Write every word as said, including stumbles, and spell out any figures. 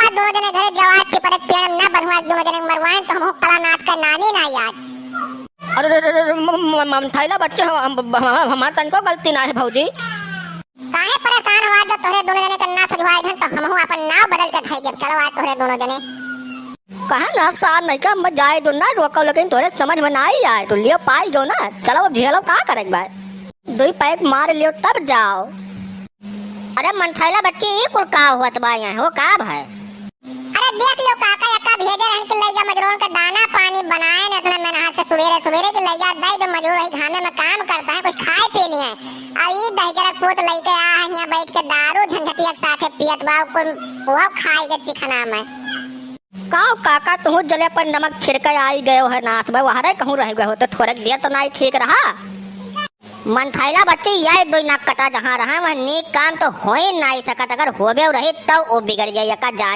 दोनों जने घरे जवाब के परत पेड़ ना बनहुआ, दोनों जने मरवाएं तो हमहू कला नाथ का नानी ना याद। अरे, अरे, अरे, अरे, म-, म-, म-, मंथैला बच्ची, हम, हम, हम, हमार तनिको गलती ना है भौजी। काहे परेशान हुआ, जो तोहरे दोनों जने के ना सुझवाए घन, तो हमहू अपन नाव बदल के धई देब। चलो आज तोहरे दोनों जने। कहे ना सार नहीं का, हम जाए दो ना रोको, लेकिन तोहरे समझ में ना आई आए, तो लियो पाई गो ना। चलो अब झेलो, का करे के बा? दुई पैक मार लियो तब जाओ। अरे मंथैला बच्ची, ई कुल का हुआ बा यहाँ हो, का भाई? अरे देख लो काका, यक्का भेजे रहन कि लइका मजूरन के दाना पानी बनाए न इतना मेहनत से सुबेरे सुबेरे कि लइका दे दे मजूर, वही घामे में काम करता है, कुछ खाए पी लिए। अब ई दहिजरा पूत लइके आ है यहाँ बैठ के दारू झंझटिया के साथे पियत बा, कुल वो खाए के चिखना में। का काका, तुहू जले पर नमक छिड़के आई गयो है नाश में, वहरे कहूँ रह गए हो तो थोड़े देर तो नाई ठीक रहा। मंथैला बच्ची, यह दो नाक कटा जहाँ रहा, वह नीक काम तो हो ही नाई सकत, अगर होबे रही तब वो बिगड़ जाए, यक्का जान